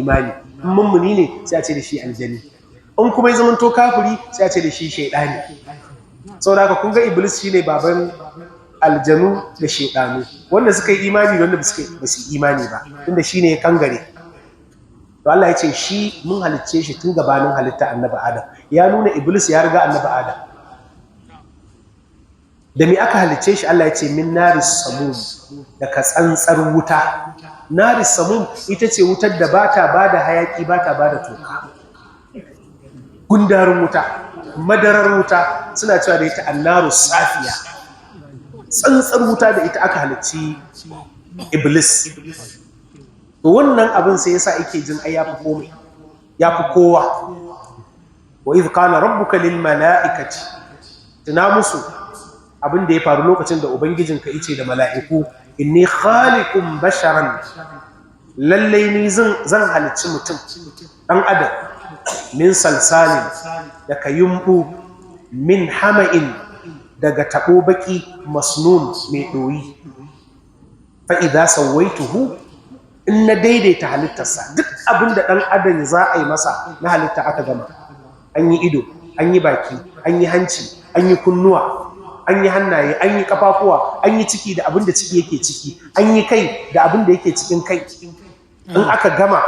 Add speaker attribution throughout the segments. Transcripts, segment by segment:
Speaker 1: imani. In mummuni ne, sai a ce da shi aljani. In kuma ya zamanto kafiri, sai a ce da shi shaidani. Saboda haka kun ga Iblis shine baban aljanu da shaidanu, wanda suka yi imani da wanda ba su yi imani ba, tunda shine ya kangare. To Allah ya ce shi mun halicce shi tun gabanin halitta Annabi Adam. Ya nuna Iblis ya riga Annabi Adam. Da me aka halicce shi? Allah ya ce min naris samum, daga tsantsar wuta. Naris samum ita ce wutar da ba ta ba da hayaki, ba ta ba da toka, gundarin wuta, madarar wuta. Suna cewa da ita annaru safiya, tsantsar wuta. Da ita aka halicci Iblis. To wannan abin sai yasa yake jin ai yafi komai, yafi kowa. Wa idh qala rabbuka lil mala'ikati, tuna musu abin da ya faru lokacin da ubangijinka yace da mala'iku: inni khaliqun basharan, lallai ni zan halicci mutum, dan adam, min salsalin, daga yumbu, min hama'in, daga tabo baki, masnun, mai doyi. Fa idza sawaituhu, in na daidaita halittarsa, duk abin da ɗan adam za a yi masa na halitta aka gama, an yi ido, an yi baki, an yi hanci, an yi kunnuwa, an yi hannaye, an yi kafafuwa, an yi ciki da abin da ciki yake ciki, an yi kai da abin da yake cikin kai, in aka gama,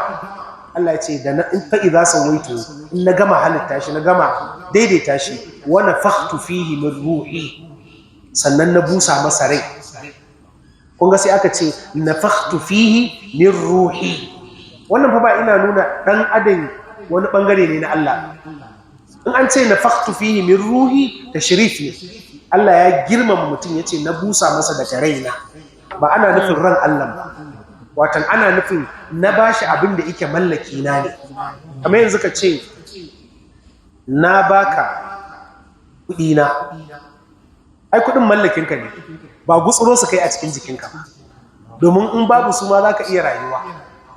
Speaker 1: Allah ya ce da na in fa idza sawaitu, in na gama halitta shi, na gama daidaita shi, wa nafakhtu fihi min ruhi, sannan na busa masa rai. Kun ga sai aka ce nafakhtu fihi min ruhi. Wannan fa ba ina nuna dan adam wani bangare ne na Allah. In an ce nafakhtu fihi min ruhi, tashrif ne. Allah ya girmama mutum, yace na busa masa daga raina. Ba ana nufin ran Allah ba, watan ana nufin na bashi abin da yake mallaki na ne. Kamar yanzu ka ce na baka kuɗi na, ai kuɗin mallakinka ne, ba gutsuro su kai a cikin jikinka ba, domin in babu su ma za ka iya rayuwa.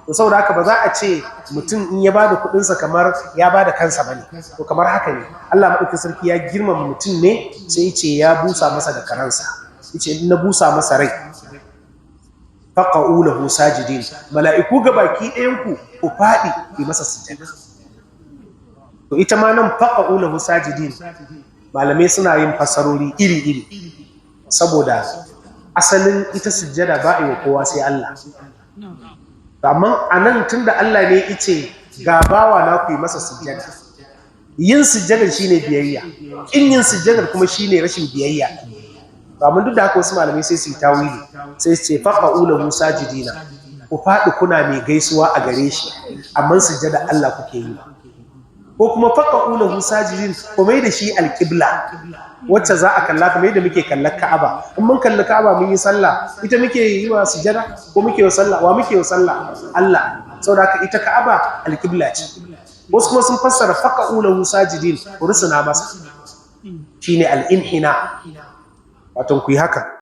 Speaker 1: To saboda haka ba za a ce mutum in ya bada kuɗinsa kamar ya bada kansa ba ne. To kamar haka ne, Allah maɗaukin sarki ya girmama mutum ne, sai ce ya busa masa da karansa. Yace in na busa masa rai, faqa'u lahu sajidin, mala'iku gabaki ɗayan ku ku faɗi ku masa sujjada. To ita ma nan faqa'u lahu sajidin, malamai suna yin fasarori iri-iri, saboda asalin ita sujjada ba a yi wa kowa sai Allah. Amma a nan tunda Allah ne yace ga bawa na ku yi masa sujjada, yin sujjadar shine biyayya, in yin sujjadar kuma shine rashin biyayya. Amma duk da haka wasu malamai sai su yi tawili, sai su ce faqa'u lahu sajidina, ku faɗi kuna mai gaisuwa a gare shi, amma sujjada Allah kuke yi. Ko kuma faqa'u lahu sajidin, ku mai da shi alƙibla wacce za a kalla, kamar yadda muke kallon Ka'aba. In mun kalli Ka'aba mun yi sallah, ita muke yi wa sujada ko muke wa sallah? Wa muke wa sallah? Allah. Saboda haka ita Ka'aba alƙibla ce. Wasu kuma sun fassara faqa'u lahu sajidin, ku rusuna masa, shine al-inhina, wato ku yi haka.